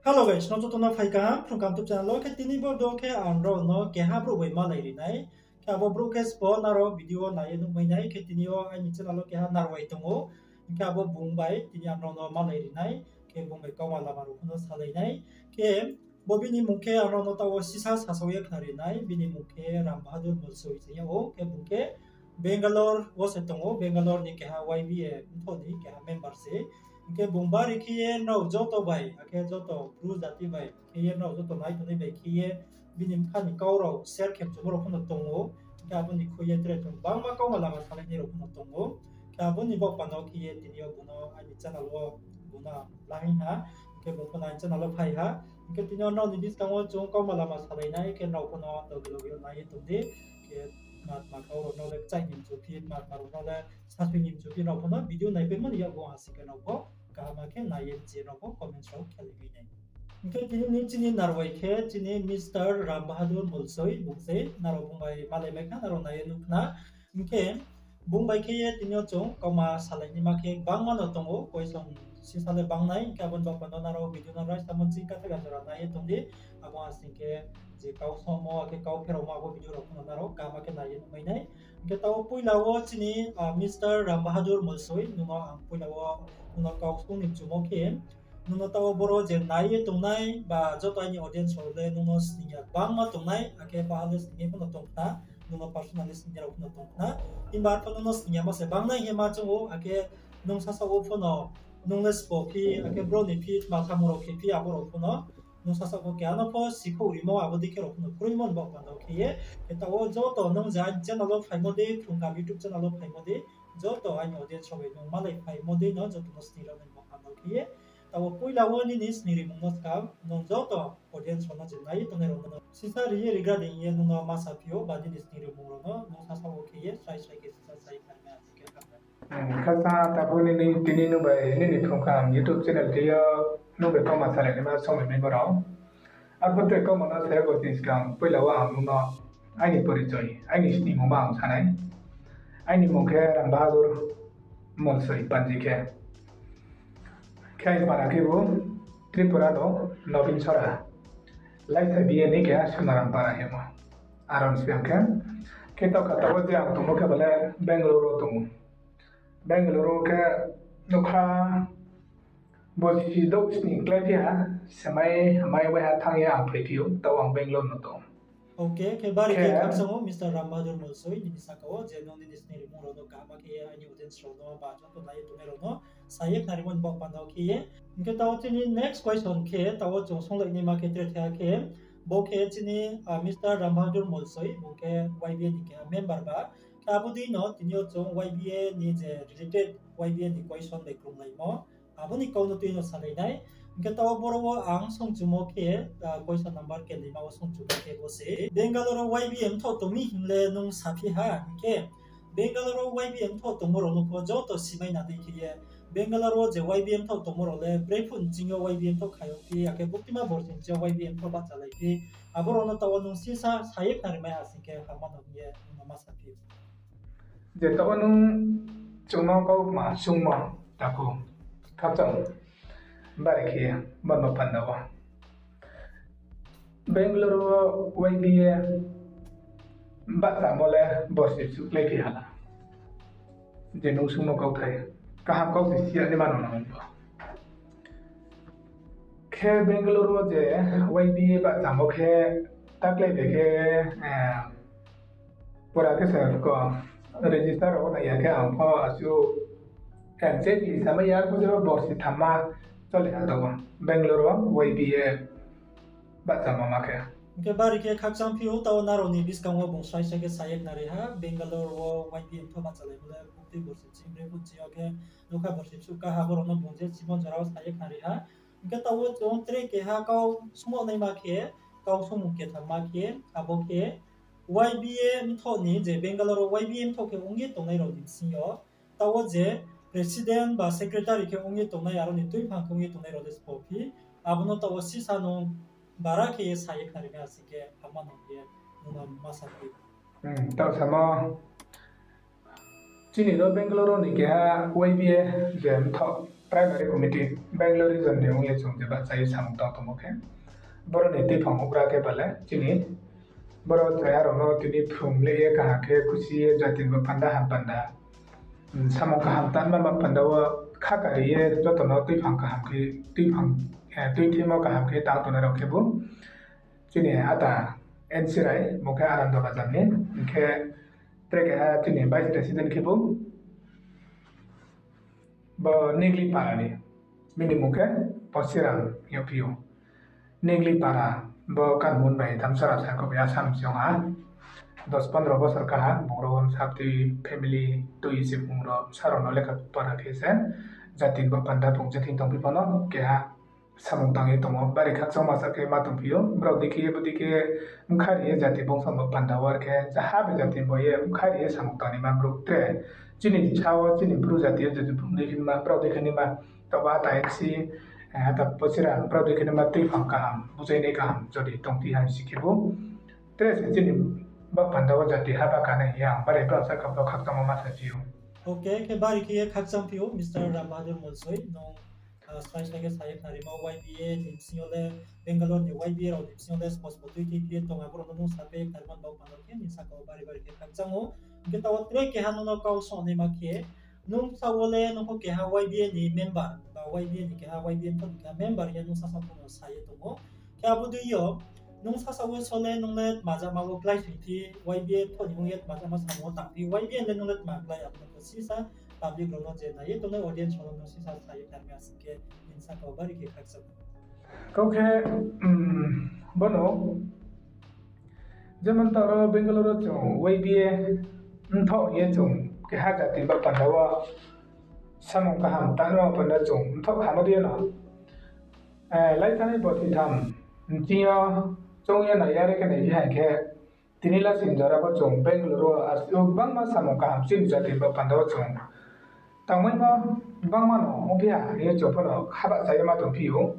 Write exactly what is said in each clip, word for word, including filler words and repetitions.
Hello guys, no joto no phai kaham Phrung Kaham YouTube channel wo. Khe tini bo do khe ang rao no keha brouh bai malai ri nai. Khe abo brouh khe sbo nrao video wo nai ye nuhmai nai. Khe tini yo aini channel wo keha narwai tong ou. Hing khe abo bung bai tini ang rao no malai ri nai. Khe bung bai kauma lama rao pho no salai nai. Khe bo bini mmung khe ang rao no taoh wo sisa sasaoh ye khnari nai. Bini mmung khe Ram Bahadur Molsoi se yag ou. Khe bung khe Bangalore wo se tong ou, Bangalore ni keha Y B A mthoh ni keha member se. Hing khe bung bari khe ye nrao joto bai, akhe joto Bru jati bai khe ye nrao joto nai tongnai bai khe ye bini bkha ni kau rao share khe mchumo rao pho no tong ou. Hing khe abo ni khui ye tre chung bangma kauma lama salai nai rao pho no tong ou. Khe abo ni baoh panda wo khe ye tini yo bung no aini channel wo bung no la hing ha. Hing khe bung pho no aini channel wo phai ha. Hing khe tini yo nrao ni buskang wo chung kauma lama salai nai, khe nrao pho no loge loge yo nai ye tong di. Khe tma tma kau rao no le kchaih ni mchu phi, tma tma rao no le sasoi ni mchu phi, nrao pho no video naipaimo ni yakgu ha sing khe nrao pho kaham khe nai ye mchi ye nrao pho comment rao khelai mai nai. Hing khe tini ni chini narwai khe chini Mister Ram Bahadur Molsoi bung se, nrao bung bai malai mai khna, nrao nai ye nuh khna. Hing khe bung bai khe ye tini yo chung kauma salai naima khe bangma no tong ou, question sisa le bang nai, hing khe abo ni baoh panda wo nrao video no raisa mo ching katha ga jora nai ye tong di, abo ha sing khe je kau somo, akhe kau pheraomo abo video rao pho no nrao kaham khe nai ye nuhmai nai. Hing khe taoh poila wo chini, ah, Mister Ram Bahadur Molsoi, nung no ang poila wo nung no kau sung ni mchumo khe, nung no taoh wo boro je nai ye tongnai ba joto aini audience rao le nung no sning ya bangma tongnai, akhe baha le sning ye pho no tong khna, nung no personally sning ya rao pho no tong khna. Himba arphuh nung no sning yamo se bang nai hing ye ma chung ou, akhe nung sasaoh wo pho no nung le sbo phi, akhe bro ni phi, tma samung rao khe phi, abo rao pho no nung sasaoh pho keha no pho sikhouh rimo, abo dei khe rao pho no kroimo ni baoh panda wo khe ye. Khe taoh wo joto nung je aini channel wo phaimo dei, Phrung Kaham YouTube channel wo phaimo dei, joto aini audience rao bai nung malai phaimo dei no joto no sning rao ni baoh panda wo khe ye. Taoh wo poila wo nini sning rimung no skang, nung joto audience rao no je nai ye tongnai rao no sisa ri ye rigra dei hing ye nung no ma saphi ou, ba nini sning rimung rao no nung sasaoh wo khe ye srai srai khe sisa sai khnari nai, abo khe kha. Hmm, khakchang takhu nini tini nung bai nini Phrung Kaham YouTube channel thing yo nung bai kauma salai naima somoi mai bo rao. Arphuh tei kauma no sa ya bo sning skang poila wo ang nung no aini porichoi, aini sningmungma ang sa nai. Aini mmung khe Ram Bahadur Molsoi Panji khe. Khe aini para khebu Tripura no Nobin Sora. Laisa B A ni khe Sunaram para hingmo. Aro ni siyang khe. Khe taoh kha taoh wo je ang tongmo khe bale Bangalore wo tong ou. Bangalore wo khe nokha borsi douh sning kláiphi ha, semai hamai waiha thanng ye ang phaiphi ou, taoh ang Bangalore no tong. Ok, khe bari khe khakchang ou Mister Ram Bahadur Molsoi, nini saka wo je nung nini sning rimung rao no kaham khe ye aini audience rao no ba joto nai ye tongnai rao no sa ye khnarimo ni baoh panda wo khe ye. Hing khe taoh wo chini next question khe taoh wo chung songlai naima khe tre thaiha khe, bo khe chini, ah, Mister Ram Bahadur Molsoi, bung khe Y B A ni keha member ba. Khe abo dei no tini yo chung Y B A ni je related Y B A ni question bai krunglaimo, abo ni kau no tui no salai nai. Hing khe taoh wo boro wo ang songchumo khe, ah, question number kenima wo songchumo khe bo se, Bangalore wo Y B A mthoh tong mi hing le nung saphi ha, hing khe Bangalore wo Y B A mthoh tongmo rao no pho joto simai na dei khe ye, Bangalore wo je Y B A mthoh tongmo rao le brephuh ni ching yo Y B A mthoh khai ong phi, akhe buktima borsi ni ching yo Y B A mthoh bahchalaiphi, abo rao no taoh wo nung sisa sa ye khnari mai ha sing khe hamma no hing ye nung no ma saphi ou. Je taoh wo nung chung no kauma sungmo takhu, khakchang bari khe ye, bangma panda wo. Bangalore wo Y B A bahchamo le borsi bsuh kláiphi ha la. Je nung sungmo kauthai, kaham kau se si ya ni mano nang bo. Khe Bangalore wo je Y B A bahchamo khe taklái bai khe, eh, pura khe se ko register rao nai ya khe ang pho asuh exactly samai ya, arphuh je borsi thamma choli ha taoh wo Bangalore wo Y B A bahchamo ma khe. Hing khe bari khe khakchang phi ou, taoh wo nrao ni buskang wo bung srai srai khe sa ye khnari ha, Bangalore wo Y B A mthoh bahchalaimo le buktui borsi ching brephuh ching yo khe nokha borsi bsuh kaha, abo rao no bung je simo jora wo sa ye khnari ha. Hing khe taoh wo chung tre keha kau sungmo naima khe, kau sungmung kethamma khe, abo khe Y B A mthoh ni je Bangalore wo Y B A mthoh khe ong ye tongnai rao ni bsing yo, taoh wo je president ba secretary khe ong ye tongnai, aro ni tuiphang khe ong ye tongnai rao le sbo phi, abo no taoh wo sisa no bara khe ye sa ye khnari mai ha sing khe hamma no hing ye nung no ma saphi ou. Hmm, taoh samo, chini ro Bangalore ni keha Y B A je mthoh Primary Committee, Bangalore region ni ong ye chung jeba chai ye samung tang tongmo khe, boro ni tuiphang houhgra khe bale chini boro chaya rao no tini phrung le ye kaham khe khusi ye jati ni bo panda ham panda, samung kaham tanma ba panda wo kha kari ye joto no tuiphang kaham khe, tuiphang, tuithimo kaham khe tang tongnai rao khebu chini ata N C Rai, bung khe Ananda Bazar ni, hing khe tre keha chini Vice President khebu bo Nigli para ni, bini mung khe Posiram hing yagphi ou. Nigli para bo Kanmun bai Damsara sa kho bai Assam song ha. Dos pondro bosor kaha bung rao sapti family tui se bung rao sa rao no lekha pora khe se jati ni bo panda bung je thing tongphi pho no keha samung tang ye tongmo bari khakchangma sa khe ma tongphi ou. Brao dei khe ye bo dei khe bkha ri ye jati bongso bo panda wo khe jaha bai jati bo ye bkha ri ye samung tang naima brouh tre. Chini sa wo chini Bru jati yo jati bung dei khe ma, brao dei khe naima, toba ata N C, ata Posiram, brao dei khe naima tuiphang kaham, bujainai kaham, jodi tongphi ham si khebu. Tre se chini bo panda wo jati ha ba kanai ya, bari brao sa kha bo khakchangma ma sa phi ou. Okay, khe bari khe ye khakchang phi ou, Mister Ram Bahadur Molsoi, nung, ah, srai srai khe sa ye khnarimo Y B A ni bsing yo le, Bangalore ni Y B A rao ni bsing yo le, spo spo tui tui phi ye tong, abo rao no nung sa pe khnarimo bo panda khe, nini saka wo bari bari khe khakchang ou. Hing khe taoh wo tre keha nung no kau songnaima khe, nung sa wo le nung pho keha Y B A ni member, ba Y B A ni keha Y B A ni keha member ye nung sasa pho no sa ye tong ou. Khe abo dei yo, nung sasa wo so le nung le tma jama wo klái sing phi, Y B A pho ni ong ye tma jama samung wo tang phi, Y B A le nung le tma klái abo no sisa public rao no je nai ye tongnai audience rao no sisa sa ye khnarima sing khe, nini saka wo bari khe khakchang. Kau khe, bono, jemon taoh ro Bangalore wo chung Y B A mthoh ye chung keha jati ba panda wo samung kaham tanma panda chung mthoh khamo dei no. Laithanai bo thitham nching yo choung ye nai ya re khe nai phi hai khe, tini lasing jora pho chung Bangalore wo asuh gbangma samung kaham chini jati ba panda wo chung tangmaimo gbangma no ongphi ha hing ye chung pho no khabahcha ye ma tongphi ou.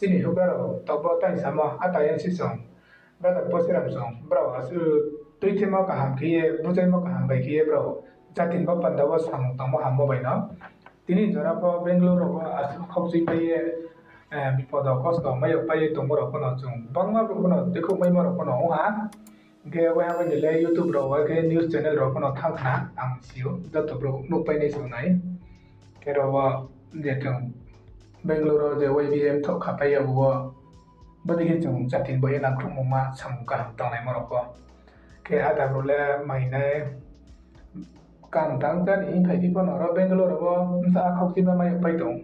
Chini houhgra rao taoh bo tai samo ata N C song, brother Posiram song, brao asuh tuithimo kaham khe ye, bujaimo kaham bai khe ye brao jati ni bo panda wo samung tangmo hammo bai no. Tini jora pho Bangalore rao wo asuh khaukchui pai ye, bipodo kosto mai yag pai ye tongmo rao pho no chung gbangma brouh pho no tuikhouhmaimo rao pho no ong ha. Hing khe waiha bai ni le YouTube rao, wai khe news channel rao pho no thanng khna ang si ou, joto brouh nuhpai nai song nai. Khe rao wo je chung Bangalore wo je Y B A mthoh khapai ya bo, bodei khe chung jati ni bo ye nangkhruhmungma samung kaham tangnaimo rao pho. Khe ada brouh le mai nai kang tang cha ni hing phai phi pho no ro Bangalore wo bsa khaukchima mai yag pai tong.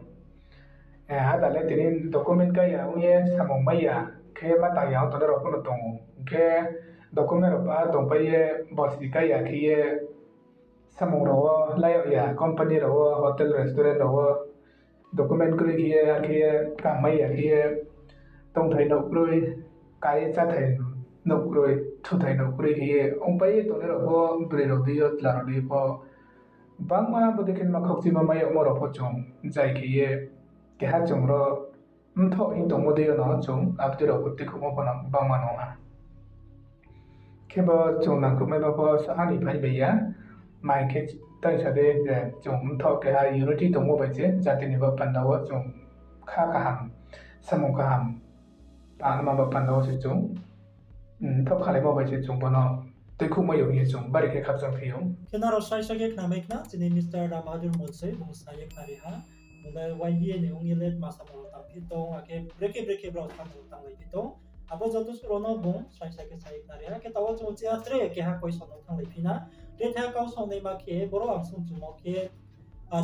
Ada le tini document kai ya ong ye samung mai ya khe ma tang ya ong tongnai rao pho no tong ou. Hing khe document rao ba tongpai ye borsi kai ya khe ye samung rao wo lai yag ya, company rao wo, hotel, restaurant rao wo document kroi khe ye, ar khe ye kangmai ya khe ye, tongthai nouh kroi, kai cháthai nouh kroi, thuthai nouh kroi khe ye ongpai ye tongnai rao pho, broi rao dei yo, chla rao dei pho, gbangma bodei khe ma khaukchima mai yagmo rao pho chung zai khe ye, keha chung ro mthoh hing tongmo dei yo no chung abo dei rao pho tuikhouhmo pho no gbangma no ha. Khe bo chung nangkhruhmai ba pho sa ani phai bai ya, mai khe tang sa dei je chung mthoh keha unity tongmo bai se jati ni bo panda wo chung kha kaham, samung kaham, tangma bo panda wo se chung mthoh khalaimo bai se chung bo no tuikhouhmai ou hing ye chung bari khe khakchang phi ou. Khe nrao srai srai khe khnamai khna, chini Mister Ram Bahadur Molsoi bung sa ye khnari ha. Bung le Y B A ni ong ye le tma samung rao tangphi tong, akhe brekhe brekhe brao samung rao tanglai phi tong. Abo joto suh rao no bung srai srai khe sa ye khnari ha. Khe taoh wo chung chiya tre keha question no thannglai phi na. Tre keha kau songnaima khe, boro ang sungchumo khe,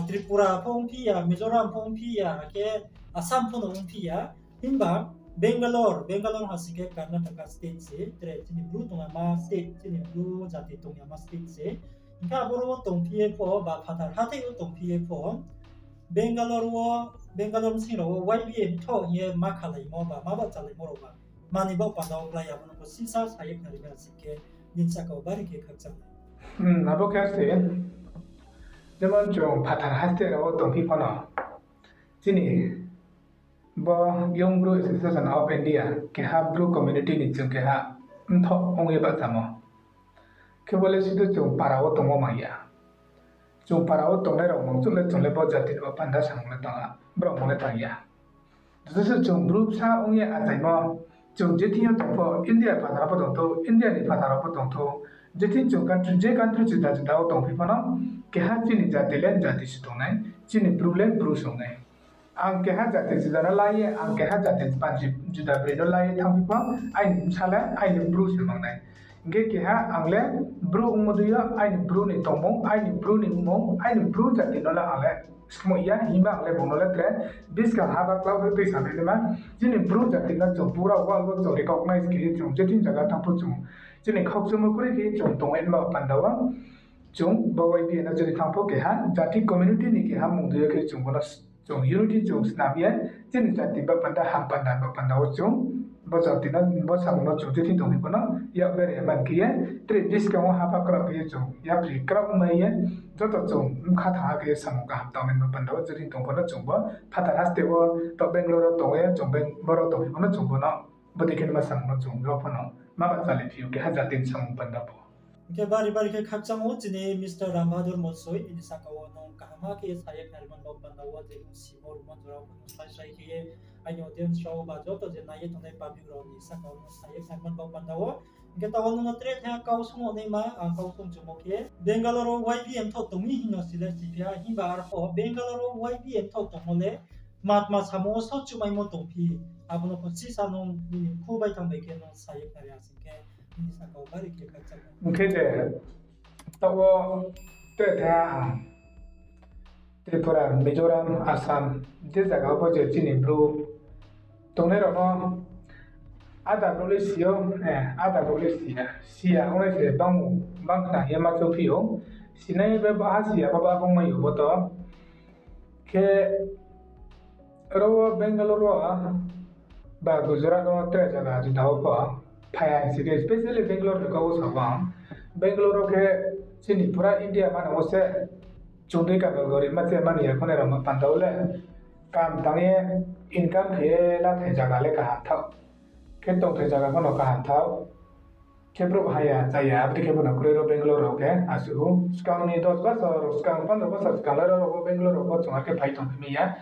Tripura pho ongphi ya, Mizoram pho ongphi ya, akhe Assam pho no ongphi ya. Himba Bangalore, Bangalore ha sing khe Karnataka state se, tre chini Bru tong yama state, chini Bru jati tong yama state se. Hing khe aboro wo tongphi ye pho, ba phathar hathái wo tongphi ye pho, Bangalore wo, Bangalore bsing rao wo Y B A mthoh hing ye ma khalaimo ba, ma bahchalaimo rao ba, mani baoh panda wo klái ya, abo no pho sisa sa ye khnarima sing khe, nini saka wo bari khe khakchang nai. Abo khe se, jemon chung phathar haste rao wo tongphi pho no, chini bo Young Bru Association of India, keha Bru community ni chung keha mthoh ong ye bahchamo. Khe bo le sudu chung para wo tongmo mai ya. chung para wo tongnai rao mungchuh le chung le bo jati ni bo panda samung le tang, brao mung le tang ya. Joto se chung Bru bsa ong ye achaimo, chung je thing yo tong pho, India phathar wo pho tongthou, India ni phathar wo pho tongthou, je thing chung country, je country juda juda wo tongphi pho no, keha chini jati le jati se tongnai, chini Bru le Bru se tongnai. Ang keha jati juda no la ye, ang keha jati panji juda broi no la ye thanngphi pho, aini bsa le aini Bru se mangnai. Hing khe keha ang le Bru ongmo dei yo, aini Bru ni tongmung, aini Bru ni mmung, aini Bru jati no le ang le skmoih ya, himba ang le bung no le tre buskang ha ba klau khe tuisa nai naima. Chini Bru jati no chung pura world wo chung recognize khe ye chung je thing zaga thanng pho chung chini khakchangmo kroi khe chung tong ye naima panda wo chung bo Y B A no chini thanng pho keha jati community ni keha mung dei yo khe chung bo no chung unity chung snam ye chini jati ba panda ham panda ba panda wo chung bo jati no bo samung no chung je thing tongphi pho no yak bere man khe ye tre buskang wo hapha krao khe ye chung yapri krao mai ye joto chung bkha thanng ha khe ye samung kaham tangnai ba panda wo je thing tong pho no chung bo phathar haste wo to Bangalore wo tong ye chung boro tongphi pho no chung bo no bodei khe ma samung no chung rao pho no ma bahcha le phi ou keha jati ni samung panda pho. Hing khe bari bari khe khakchang ou chini Mister Ram Bahadur Mosoi, bini saka wo nung kaham khe ye sa ye khnari man bo panda wo je nung simo rimo jora pho nung sai sai khe ye aini audience rao ba joto je nai ye tongnai public rao ni saka wo nung sa ye khnari man bo panda wo. Hing khe taoh wo nung no tre thaiha kau sung naima, ang kau sung chumo khe Bangalore wo Y B M tho tong mi hing no si le si phi ha, himba arpho Bangalore wo Y B M tho tongmo le matma samo wo saohchuhmaimo tongphi, abo no pho sisa nung nini khu baithang bai khe nung sa ye khnari ha sing khe nini saka wo bari khe khakchang ou. Hing khe je taoh wo tre thaiha ang Tripura, Mizoram, Assam, je zaga wo pho je chini Bru tongnai rao no ada brouh le si ou, ada brouh le si ya, si ya ongnai se bang, bang khna ye ma chouphi ou, sinai bai baha si ya ba ba bang mai ou bo to. Khe ro wo Bangalore wo ba Gujarat wo tre zaga juda wo pho phai ha si khe, specially Bangalore ni kau wo sa bang, Bangalore wo khe chini pura India manang wo se chung dei kabel gori ma che mani ya khonai rao ma panda wo le kam tang ye income khe ye lathai zaga le kaham thaoh, khe tongthai zaga pho no kaham thaoh. Khe brouh haya chaya abo dei khe pho no kroi ro Bangalore rao khe asuh ou. Skang ni dos bosor, skang pondro bosor skang le ro rao pho Bangalore rao pho chung are khe phai tongphi mai ya.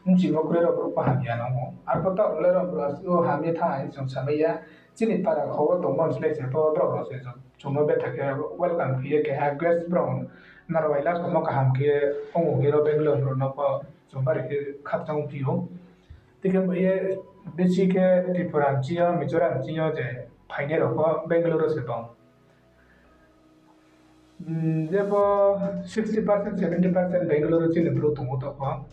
Bchimo kroi rao brouh pho hamya nang ou. Arpho taoh le rao brouh asuh ou ham ye thanng hai chung samai ya. Chini para kho wo tongmo slái se pho brouh rao se chung no betha khe welcome khe ye keha guest brao nrao bai la samo kaham khe ong ou khe ro Bangalore rao no pho chung bari khe khakchang phi ou. Tei khe bo ye bisi khe Tripura ni ching yo, Mizoram ni ching yo je phainai rao pho Bangalore wo se bang. Jepho sixty percent, seventy percent Bangalore wo chini brouh tong ou taoh pho.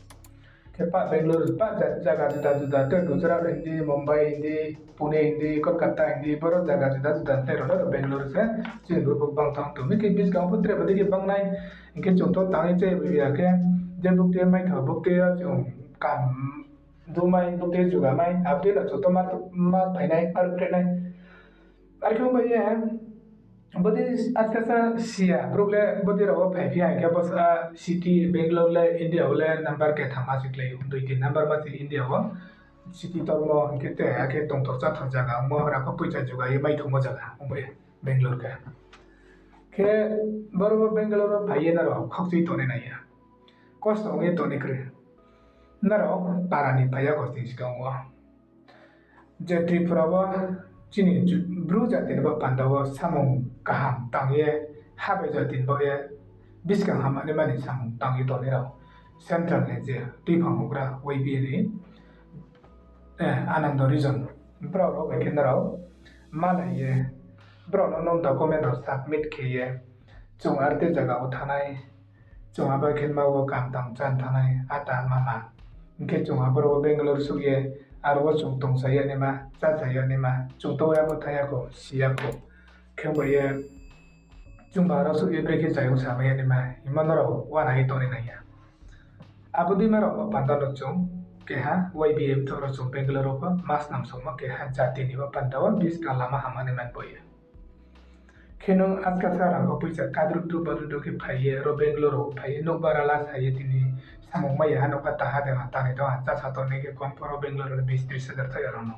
Khe pah Bangalore, pah ja-, zaga juda juda, tei Gujarat hing di, Mumbai hing di, Pune hing di, Kolkata hing di, boro zaga juda juda tei rao le Bangalore se chini brouh pho bang thanng tong mi khe buskang pho tre bodei khe bang nai. Hing khe chung to tang ye chai bai ya khe, je bukti maithao bukti yo chung kam dumai, bukti juga mai, abo dei no chung to ma, ma phai nai, ma ruhphreh nai. Are khe bai ye, bodei askasa si ya, brouh le bodei rao wo phaiphi ha hing khe bosa city Bangalore le India wo le number ketham ma se klái ou, dui tin number ma se India wo. City tongmo hing khe te, akhe tongthor cháthor zaga ongmo, rang kho poicha juga ye maithongmo zaga ong bai Bangalore khe. Khe boro wo Bangalore wo phai ye nrao khakchui tongnai nai ya. Kosto ong ye tongnai kroi. Nrao para ni phai ya kosto ni skang wo. Je Tripura wo chini ju-, Bru jati ni bo panda wo samung kaham tang ye, ha bai jati ni bo ye, buskang hamnaima ni samung tang ye tongnai rao. Central ni je tuiphang houhgra Y B A ni, eh, Anando region, brao rao bai khe nrao malai ye, brao no nung document rao submit khe ye, chung arte zaga wo thanng nai, chung abo khe ma wo kam tang chan thanng nai, ata mama. Hing khe chung aboro wo Bangalore suh ye, aro wo chung tongsa ya naima, chása ya naima, chung to abo thanng ya kho, si ya kho. Khe bai ye, chung ba aro suh ye brekhe chayong samai ya naima, himba nrao uana ye tongnai nai ya. Abo dei ma rao bo panda no chung keha Y B M tho ro chung Bangalore wo pho ma snam songmo keha jati ni bo panda wo buskang lama hamma ni man bo ye. Khe nung askasa rang kho poicha kadruk druk badruk druk khe phai ye, ro Bangalore wo phai ye, nouh bara la sa ye tini samung mai ya ha, nouhkha taha de ha, tani tong ha, chása tongnai khe kom pho ro Bangalore wo bis tris hajar thaoh ya rao no.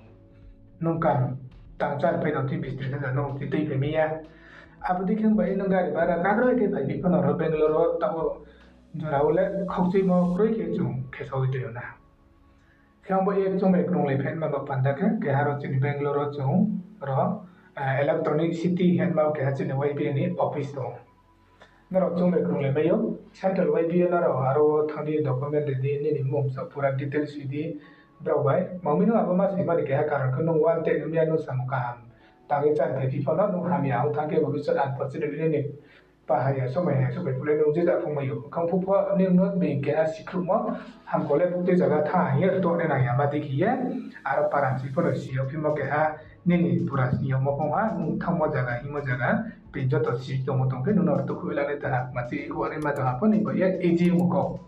Nung kam tang chan phai no tini bis tris hajar no tini tui phai mi ya. Abo dei khe bai nung gari bara kadroi khe phai bi pho no ro Bangalore wo taoh wo Jora wo le khakchuimo kroi khe chung khesaoh ye tong ou na. Khe ang bo ye chung bai krunglai phaima ba panda khe, keha ro chini Bangalore wo chung ro, eh, Electronic City hingma keha chini Y B A ni office tong ou. Nrao chung bai krunglai mai ou, Central Y B A nrao aro wo thanng di, document ri di, nini mung sa pura details ri di, brao bai. Mangmi nung abo ma sima ni keha karon khe nung wanted nung ya nung samung kaham tang ye chá ni phaiphi pho no nung hamya ong thanng khe bo bhichar unfortunately nini pahaya somai haya somai phuh le nung je ja phung mai ou. Khang phuh pho nung no being keha sikhruhmo hamkau le buktui zaga thanng hing ye rtuh nai nang ya ma dei khe ye, aro paranchi pho no si yagphimo keha nini pura sni yagmo phung ha, nung thanngmo zaga hingmo zaga, being joto si tongmo tong khe nung no rtuh khuh la nai ta ha, ma chi khuh nai ma tong ha pho ni bo ye easy ongmo kau.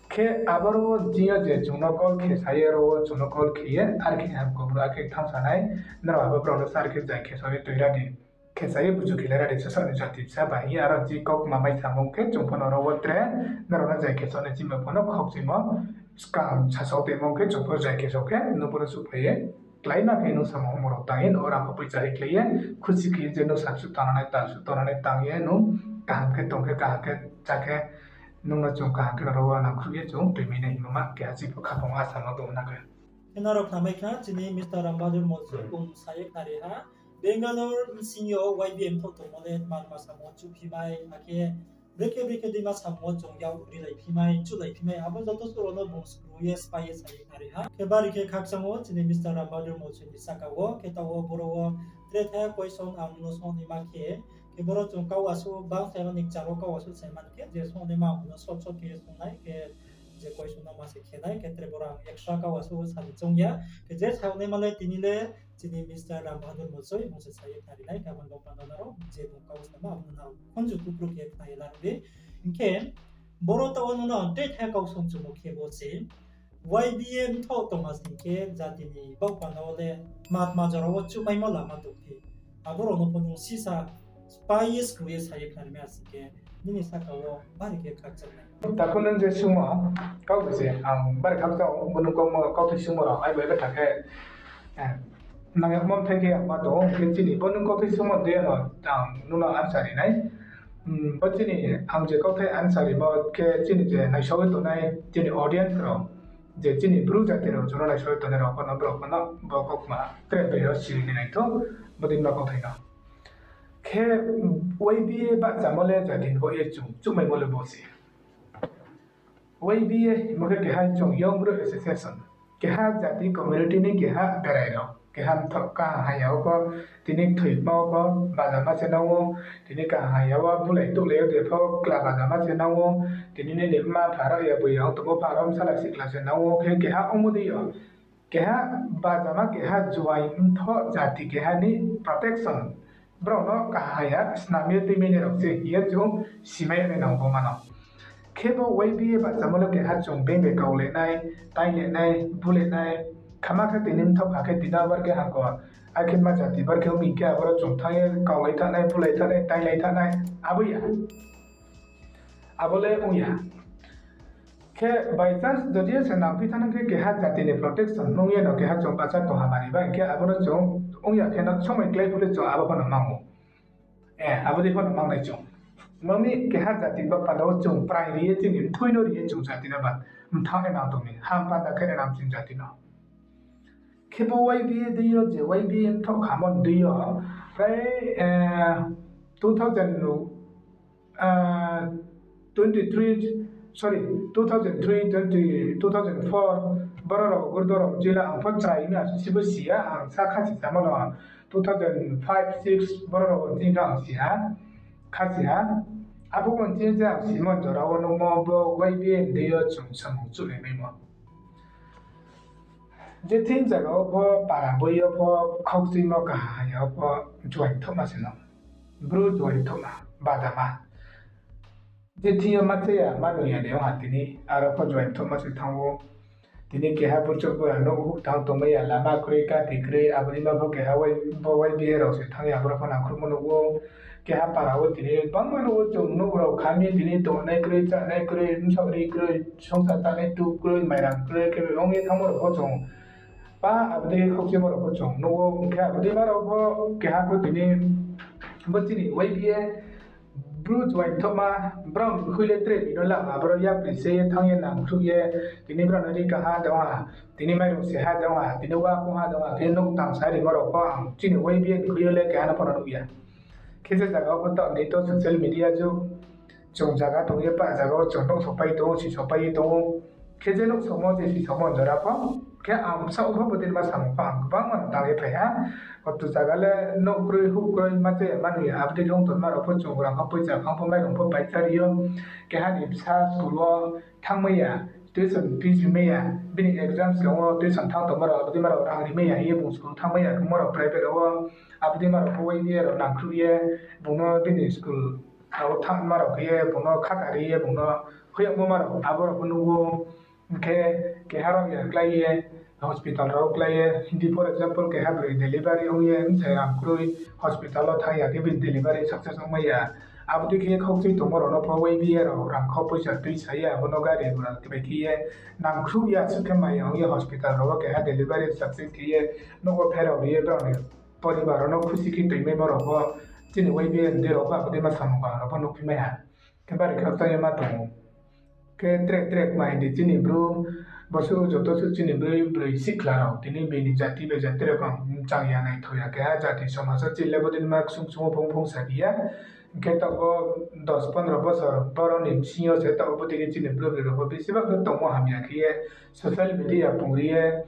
Khe aboro wo chini yo je chung no call khe sa ye ro wo chung no call khe ye, are khe hamkau bro, akhe thanng sa nai, nrao abo brao no sa are khe jai khe sa ye tui ra di. Khe sa ye buju khe le ra di, sasa ni jati bsa ba hing ye aro chi kautma mai samung khe chung pho no ro wo tre, nrao no jai khe sa nai chini pho no khakchuimo, skang sasao tongmo khe chung pho jai khe sa khe nung pho no suhphai ye, kláima khe nung samung homo rao tang ye, nrao rang pho poicha ri klái ye, khusi khe je nung saksuh tang nai, tangsuh tang nai tang ye nung kaham khe tong khe, kaham khe chá khe, nung no chung kaham khe ro wo nangkhruh ye chung tuimai nai hingmo ma keha chini pho khaphang asa no tong na khe. Khe nrao khnamai kha, chini Mister Ram Bahadur Mouchoi bung sa ye khnari ha. Bangalore bsing yo Y B A mthoh tongmo le tma tma samung wo chuhphimai, akhe brekhe brekhe deima samung wo chung yak rilaiphimai, chuhlaiphimai, abo joto suh rao no bung skru ye, sphái ye sa ye khnari ha. Khe bari khe khakchang wo chini Mister Ram Bahadur Mouchoi ni sahka wo, khe taoh wo boro wo tre thaiha question ang no sungnaima khe, khe boro chung kau asuh bang sai mani kchar wo kau asuh sai man khe, je sungnaima ang no short short khe ye sungnai, khe je question no ma se khe nai, khe tre boro ang extra kau asuh sa ni choung ya. Khe je sungnaima le tini le chini Mister Ram Bahadur Mouchoi bung se sa ye khnari nai, khe abo ni bo panda nrao je bung kau samo abo no nrao khunju kupru khe khna ye la di. Hing khe boro taoh wo nung no ang tre thaiha kau sung chumo khe bo se, Y B A mthoh tongma sing khe jati ni baoh panda wo le tma tma jora wo chuhmaimo lama tong khe, abo rao no pho nung sisa sphái ye skru ye sa ye khnari mai asing khe, nini sahka wo bari khe khakchang nai. Takhu nung je sungmo, kau bo se ang bari khakchang ou, bo nung kautma kauthai sungmo rao, ai bo bai tha khe, eh, nang yagmo thai khe ang ma tong ou, hing khe chini bo nung kauthai sungmo dei no ang nung no answer ri nai. Hmm, bo chini ang je kauthai answer rimo khe chini je naisao ye tongnai chini audience rao, je chini Bru jati rao, chung no naisao ye tongnai rao pho no, brao pho no bo kautma tre bai yo siri ni nai thou, bo dei ma kauthai no. Khe Y B A bahchamo le jati ni baoh ye chung chuhmaimo le bo se. Y B A hingmo khe keha chung Young Bru Association, keha jati community ni keha berai rao, keha mthoh kaham haya wo pho, tini thoima wo pho bajama se nang ou, tini kaham haya wo bulai tuhlai yo de pho kla bajama se nang ou, tini nini mma pha rao ya boi ya ong tongmo pha rao bsala sikla se nang ou, khe keha ongmo dei yo. Keha bajama keha juaing mthoh jati keha ni protection, brao no kaham haya snam ye tuimai nai rao se hing ye chung simai nai nang bo ma no. Khe bo Y B A bahchamo le keha chung being bai kaulai nai, tainglai nai, bulai nai, khama khe tini mthoh kha khe tini bar khe hamkau, akhe ma jati bar khe ong mi khe aboro chung thanng ye kaulai thanng nai, bulai thanng nai, tainglai thanng nai, abo ya. Abo le ong ya. Khe by chance jodi se nangphi thanng khe keha jati ni protection nung ye no keha chung bahcha tong ha mani ba, hing khe abo no chung ong ya khe no somoi klái phuh le chung abo pho no mang ou. Eh, abo dei pho no mang nai chung. Mami keha jati ba panda wo chung prai ri ye chini mthui no ri ye chung jati no ba mthanng nai nang tong mi, ham panda khe nai nang chini jati no. Khe bo Y B A dei yo je Y B A mthoh khamo dei yo, prai, eh, two thousand, ah, twenty three, sorry, two thousand three, twenty, two thousand four, boro rao gurdo rao jila ang pho chrai mi asuh sibo si ya, ang sa khasi samo no two thousand five, six, boro rao chini khe ang si ha, khasi ha. Abo bo chini je ang simo jora wo nungmo bo Y B A dei yo chung samung chuhlai maimo. Je thing zaga wo pho, para boi yo pho, khakchuimo kaham haya wo pho, juaing thohma se no. Bru juaing thohma, bajama. Je thing yo ma chaya, ma nung ya de ong ha tini, aro pho juaing thohma se thanng ou. Tini keha burchouh bura nouh huh thanng tongmai ya, lama kroi, kati kroi, abo ni ma pho keha bo Y B A rao se thanng ya, aboro pho nangkhruhmo nuh ou. Keha para wo tini bangma nuh ou chung, nouh rao kham ye tini tongnai kroi, chánai kroi, bsaoh ri kroi, songsa tanai tu kroi, mairang kroi, khe ong ye thanngmo rao pho chung pa abo dei khakchuimo rao pho chung nuh ou, hing khe abo dei ma rao pho keha pho tini bo chini Y B A Bru juaing thohma, brao ni khui le tre bino lama, aboro yapri se ye thanng ye nangkhruh ye, tini brao no ri kaha de ong ha, tini mairung se ha de ong ha, tini wa kong ha de ong ha, khe nouh tang sa rimo rao pho ang chini Y B A ni khui yo le keha no pho no nuh ya. Khe je zaga wo pho tong di to social media jug, chung zaga tong ye pa zaga wo chung nouh sopai tong ou, si sopai ye tong ou. Khe je nouh somo je si somo jora pho, khe ang bsa wo pho bodei ma samung pho ang gbangma no tang ye phai ha. Koto zaga le nouh kroi, huh kroi, ma chaya ma nuh ya, abo dei khe ong tongma rao pho chung rang kha poicha khang pho mairung pho paisa ri yo. Keha ni bsa school wo thanngmai ya, tuition fees rimai ya, bini exam skang wo tuition thanng tongma rao, abo dei ma rao rang rimai ya hing ye bung school thanngmai ya, bung ma rao private rao wo, abo dei ma rao pho Y B A rao nangkhruh ye, bung no bini school rao wo thanngma rao khe ye, bung no khata ri ye, bung no hoih yagmo ma rao, abo rao pho nuh ou. Hing khe keha rao ya klái ye, hospital rao klái ye, hing di for example keha broi delivery ong ye, bsai rang kroi, hospital wo thanng ya khe bini delivery success ongmai ya. Abo dei khe ye khaukchui tongmo rao no pho Y B A rao rang kha poicha tuisa ye, abo no gari gura bai khe ye, nangkhruh ya suh khe maya ong ye hospital rao wo keha delivery success khe ye, nouh wo pherao ri ye brao ni poribar rao no khusi khe toimaimo rao pho, chini Y B A ni dei rao pho abo dei ma samung kaham rao pho nuhphi mai ha. Khe bari khakchang ye ma tong ou. Khe tre tre kma hing di chini Bru, bo suh joto suh chini Bru broi sikhla rao, tini bini jati bai jati rao kang mchang ya naithao ya, keha jati somaj wo chini le bodei ma ksung ksung wo phung phung sa di ya. Hing khe taoh wo dos pondro bosor boro ni bsing yo se taoh wo bodei khe chini Bru broi rao pho bisi ba khe tongmo hamya khe ye social media pungri ye,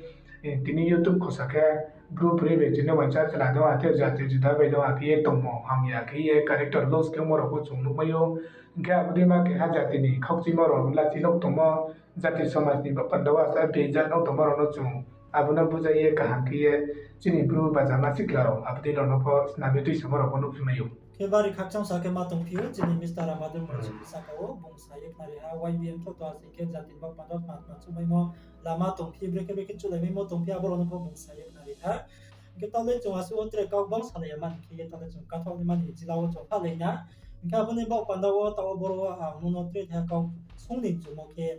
tini YouTube khosa khe Bru broi bai chini uaingsa chla dong ha, tei jati juda bai dong ha khe ye tongmo hamya khe ye character loss khe ongmo rao pho chung nuhmai ou. Hing khe abo dei ma keha jati ni khaukchuimo rao lachi nouh tongmo, jati somaj ni ba panda wo asa bejak nouh tongmo rao no chung abo no bujai ye kaham khe ye chini Bru bajama sikhla rao abo dei rao no pho snam ye tuisamo rao pho nuhphi mai ou. Khe bari khakchang sa khe ma tongphi ou, chini Mister Ramadan Murchik ni saka wo bung sa ye khnari ha, Y B A mthoh to asing khe jati ni ba panda wo tma tma chumaimo lama tongphi, brekhe brekhe chulaimaimo tongphi, abo rao no pho bung sa ye khnari ha. Hing khe taoh le chung asuh wo tre kau gbang salai ya mani khe ye, taoh le chung kathaoh ni mani jila wo chung phalai na. Hing khe abo ni baoh panda wo taoh wo boro wo ang nung no tre thaiha kau sung ni chumo khe,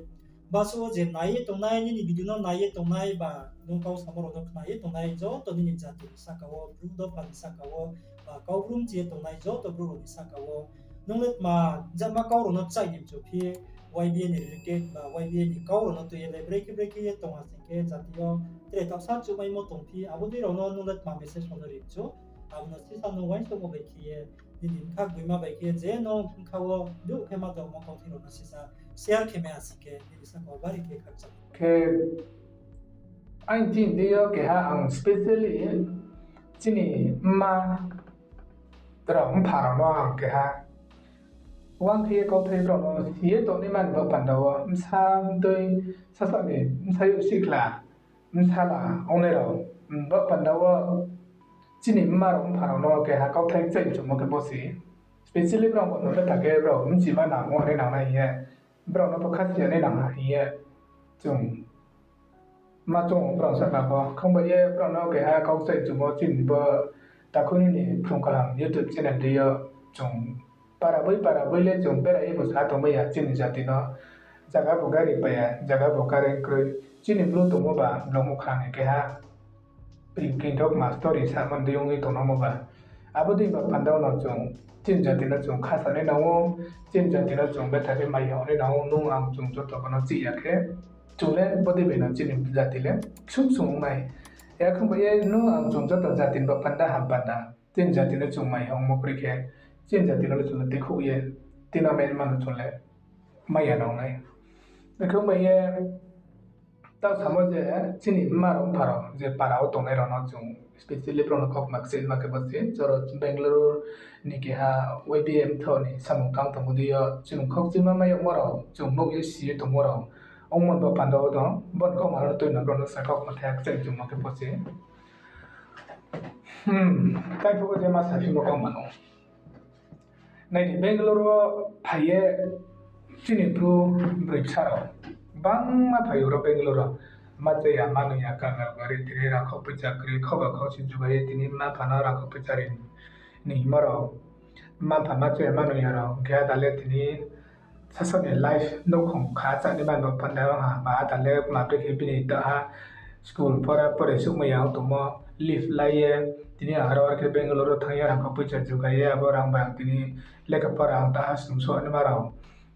basuh wo je nai ye tongnai, nini video no nai ye tongnai, ba nung kau samo rao no khna ye tongnai, joto nini jati ni saka wo, Bru dopha ni saka wo, ba Kaubru mchi ye tongnai joto Bru rao ni saka wo, nung le tma jatma kau rao no chaih ni mchu phi, Y B A ni related ba Y B A ni kau rao no tui ye le brekhe brekhe ye tong asing khe jati yo tre taohsa chumaimo tongphi, abo dei rao no nung le tma message rao no ri mchu, abo no sisa nung uaingsouhmo bai khe ye, nini bkha gboima bai khe je nung bkha wo duh khe ma tongmo kauthai rao no sisa share khe mai asing khe nini saka wo bari khe khakchang. Khe aini chini deing yo keha ang specially chini mma rao mpha rao no ang keha uang khe ye kauthai brao no si ye tongnai mani ba panda wo bsa mtoi, sasa ni bsayouh sikhla, bsala ongnai rao, ba panda wo chini mma rao mpha rao no keha kauthai kchaih mchumo khe bo se, specially brao bo no betha khe brao mchima nang ong nai nang nai hing ye, brao no pho khasi ya nai nang ha hing ye, chung ma chung brao saka pho khang bai ye brao no keha kau kchaih mchumo chini bo takhu nini phrung kaham YouTube channel deing yo chung para boi para boi le chung bera ye bo sa tongmai ya chini jati no, zaga bo gari pai ya, zaga bo current kroi, chini Bru tongmo ba blong mukha ni keha pring pring thok ma story samo dei ong ye tongnangmo ba. Abo dei ba panda no chung chini jati no chung khasanai nang ou, chini jati no chung betha khe mai ya nai nang ou, nung ang chung joto bo no chih ya khe, chung le bodei bai no chini jati le ksung ksung ong nai. Yakhung bai ye nung ang chung joto jati ni ba panda ham panda, chini jati no chung mai ya ongmo kroi khe, chini jati no le chung le tuikhouh ye, tina mai mano chung le mai ya nang nai. Yakhung bai ye, taoh samo je chini mma rao mpha rao je para wo tongnai rao no chung specially brao no kaukma kchaih ma khe bo se, joro Bangalore ni keha Y B A mthoh ni samung tang tongmo dei yo chung khaukchuima mai yagmo rao, chung nuh ye si ye tongmo rao, ongmo ba panda wo tong, bo ni kaukma rao no tui no brao no sa kaukma thaiha kchaih chung ma khe bo se. Hmm, tai phuh wo je ma saphimo kaukma no. Nai di, Bangalore wo phai ye chini Bru broi bsa rao gbangma phai ou ro Bangalore wo. Ma chaya, ma nung ya, kangal gari tini rang kho poicha kroi, kho ba kho si jugai ye tini mma mpha no rang kho poicha ri ni hingmo rao. Mma mpha ma chaya ma nung ya rao, hing khe ada le tini sasa ni life nouhkhong kha chá ni man bo panda ha, ba ada le ma brekhe bini ta ha, School pora pore suhmai ya ang tongmo, leave lai ye, tini ang aro khe Bangalore wo thanng ye rang kha poicha jugai ye, abo rang bai ang tini lekha pora ang taha snung souh naima rao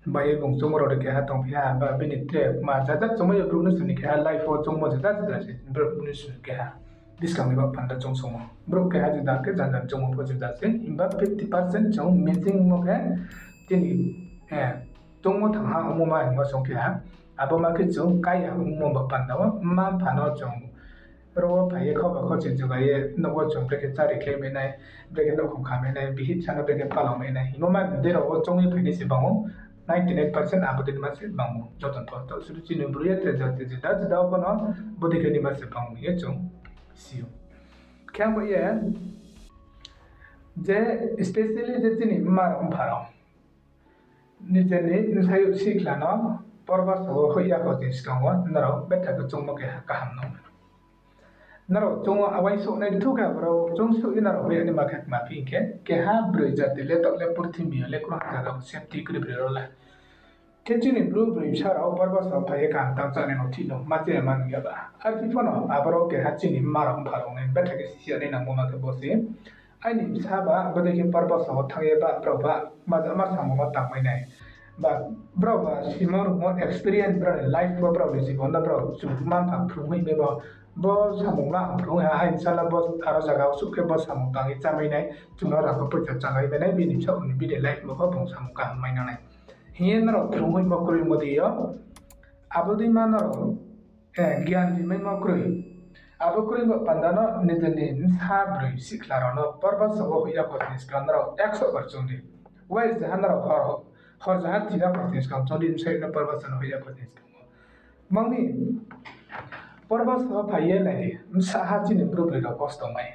bai ye bung choungmo rao de keha tongphi ha, ba bini tre ma jajak choungmai yo brouh ni sini keha life wo choungmo jajak jajak se brouh ni sini keha. Buskang ni ba panda choung songmo. Brouh keha juda khe janja choungmo pho juda se. Himba fifty percent chung matching mo khe chini, eh, choungmo thangha ongmo ma hingmo song khe ha. Abo ma khe chung kaya ongmo ba panda wo mma mpha no chung ro wo phai ye kho ba kho se jugai ye nouh wo chung brekhe chári khlai mai nai, brekhe nouhkhong kha mai nai, bihih bsa no brekhe palao mai nai. Hingmo ma dei rao wo choung ye phai nai se bang ou, ninety nine percent abo dei ni ma se bang ou. Joto pho to suru chini bru ye tre jati juda juda wo pho no bodei khe ni ma se bang ou ye chung si ou. Khe abo ye je specially je chini mma rao mpha rao nije ni bsayouh sikhla no porbaso wo hoih ya kho ni skang wo nrao betha khe choungmo keha kaham no. Nrao chung wo uaingsouh nai thu khe abo rao chung suh ye nrao hoih ya ni ma khe kma phi hing khe, keha broi jati le taoh le purthimbi yo le krungha zaga wo safety kroi broi rao le. Khe chini bru broi bsa rao porbaso wo phai ye kaham tang chánai no thih no ma chaya ma nung ya ba. Arphi pho no abo rao keha chini mma rao mpha rao nai betha khe sisi ya nai nangmo ma khe bo se. Aini bsa ba bodei khe porbaso wo thanng ye ba brao ba majama samung no tangmai nai. Ba brao ba simo rungmo experience brao ni life wo brao ni jibon no brao chung mma mpha phrung hoih mai bo, bo samung no ang phrung ha, aini bsa le bo aro zaga wo suh khe bo samung tang ye chámai nai, chung no rang kha poicha chálai mai nai, bini bsaoh ni bini life bo pho bung samung kaham mai nang nai hing ye nrao phrung hoihmo kroimo dei yo. Abo dei ma nrao, eh, gian rimaimo kroi. Abo kroi bo panda no nije ni bsa broi sikhla rao no porbaso wo hoih ya kho ni skang nrao ekso bar choung di. Wai jaha nrao hor, hor jaha tira kho ni skang choung di, bsayouh no porbaso no hoih ya kho ni skang wo. Mang mi porbaso wo phai ye nai di, bsa ha chini bru broi rao kosto mai.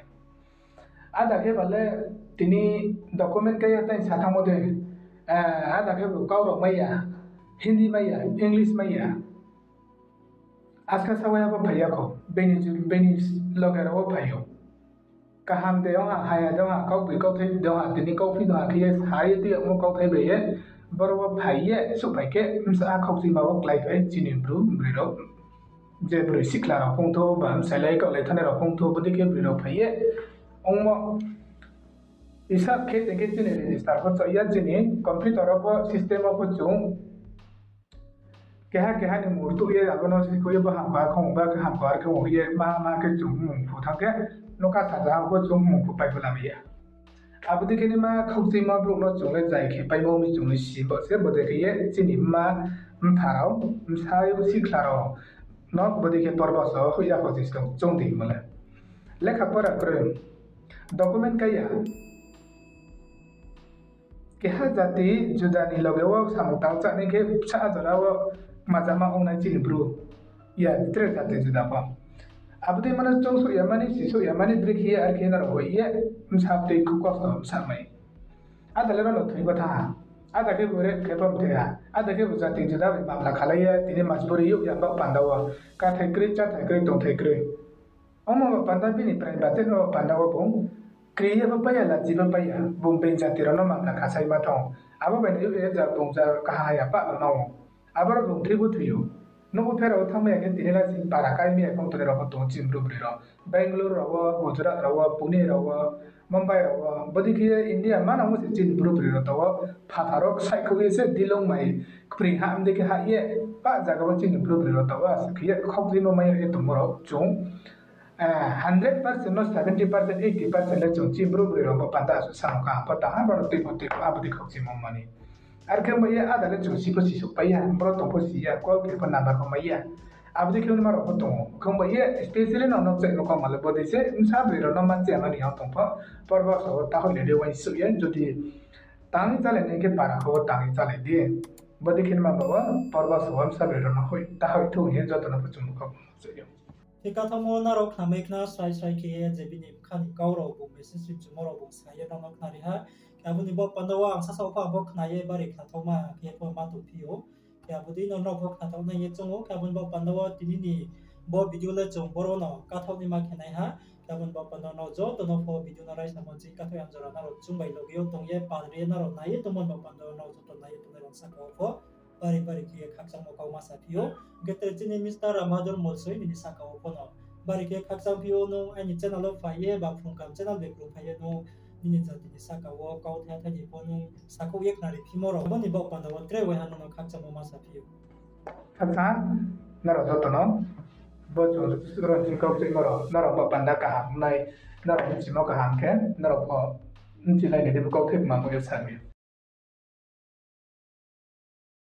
Ada khe ba le tini document kaya tai sa thanngmo de, eh, ada khe bo kau rao mai ya, Hindi mai ya, English mai ya. Aska sawai abo phai ya kho, bini, bini loge rao wo phai ou. Kaham de ong ha, haya de ong ha, kaugbi kauthai de ong ha, tini kauphi de ong ha khe ye sa ye tui yagmo kauthai bai ye, boro wo phai ye, suhphai khe, bsa ha khaukchuima wo kláiphai chini bru broi rao. Je broi sikhla rao phungthou, ba bsailai kaohlai thanngnai rao phungthou, bodei khe broi rao phai ye, ongmo hisab khe tei khe chini register pho chouh ya, chini computer wo pho system wo pho chung keha keha ni murtuh ye abo no sikhouh ye bo hamkha khong ba khe hamkha ar khe ong ye ma ma khe chung mung phu thanng khe, nokha saja pho chung mung phu pai pho lamai ya. Abo dei khe ni ma khaukchuima brouh no chung le zai khe paimo mi chung le si bo se, bodei khe ye chini mma mpha rao, bsa sikhla rao no bodei khe porbaso hoih ya kho ni skang choung di mo le. Lekha pora kroi, document kaya. Keha jati juda ni loge wo samung tang chánai khe bsa jora wo majama ongnai chini bru. Ya, tre jati juda pho. Abo dei ma no choung souh ya mani, si souh ya mani, brekhe ye ar khe nrao hoih ye, bsa tui kosto bsa mai. Ada le rao no thoi bo thanng ha. Ada khe bo rape khe bo mthoi ha. Ada khe bo jati juda bai mamla khalai ye, tini majburi youh ya ba panda wo. Kathai kroi, cháthai kroi, tongthai kroi. Omo ba panda bini prai budget no panda wo bung kri ye bo pai ya, lachi bo pai ya, bung being jati rao no mamla khasai ma tong. Abo bai no youh ye ja bung ja kaha ya pah no nang ou. Abo rao bung thoi bo thoi ou. Nouh wo pherao thanngmai ya khe tini la chini para kaimai ya khe tongnai rao pho tong ou chini bru broi rao. Bangalore rao wo, Gujarat rao wo, Pune rao wo, Mumbai rao wo, bodei khe ye India manang wo se chini bru broi rao tong ou. Phathar wo ksaihkhouh ye se dilong mai kpring ha, mdei khe ha ye, pah zaga wo chini bru broi rao tong ou, asuh khe ye khaukchuimo mai ya ye tongmo rao chung, eh, hundred percent no seventy percent, eighty percent le chung chini bru broi rao bo panda asuh samung kaham pho tang ha, bo no tui pho tui pho abo dei khaukchuimo mani. Ar khe bai ye ada le chung si pho si souh pai ya, boro tong pho si ya, call khe pho number pho mai ya. Abo dei khe ma rao pho tong ou. Khe bai ye specially no no chaimo kauma le bodei se, bsa broi rao no ma chaya mani yag tong pho, porbaso wo ta hoihlai di uaingsouh ye, jodi tang ye chálai nai khe para kho wo tang ye chálai di. Bodei khe ma ba wo, porbaso wo bsa broi rao no hoih, ta hoih thou hing ye joto no pho chung bo kau ma souh ou. Khe kathaomo nrao khnamai khna srai srai khe ye je bini bkha ni kau rao bung message ri chumo rao bung sa ye nrao no khnari ha. Khe abo ni baoh panda wo ang sasa pho ang pho khna ye bari khnathaoma khe pho ma tongphi ou. Khe abo dei no nrao pho khnathaoh nai ye choung ou. Khe abo ni baoh panda wo tini ni bo video le chung boro no kathaoh naima khe nai ha. Khe abo ni baoh panda wo nrao joto no pho video no raisa mo chini kathaoh yang jora nrao chung bai loge yo tong ye pal ri ye nrao nai ye tongmo ni baoh panda wo nrao joto nai ye tongnai rao saka wo pho bari bari khe ye khakchangmo kau ma saphi ou. Hing khe tre chini Mister Rambahadur Molsoi nini saka wo pho no Bari khe khakchang phi ou nung aini channel wo phai ye, ba Phrung Kaham channel bai krung phai ye nung nini jati ni sahka wo kauthai thai ni pho nung sakhouh ye khnari phimo rao. Abo ni baoh panda wo tre waiha nung no khakchangmo ma sa phi ou. Khakchang, nrao joto no. Bo chung joto suh rao ni kauthai mo rao, nrao baoh panda kaham nai, nrao bchimo kaham khe, nrao pho bchilai ni dei bo kauthai ma bo ye sa mi.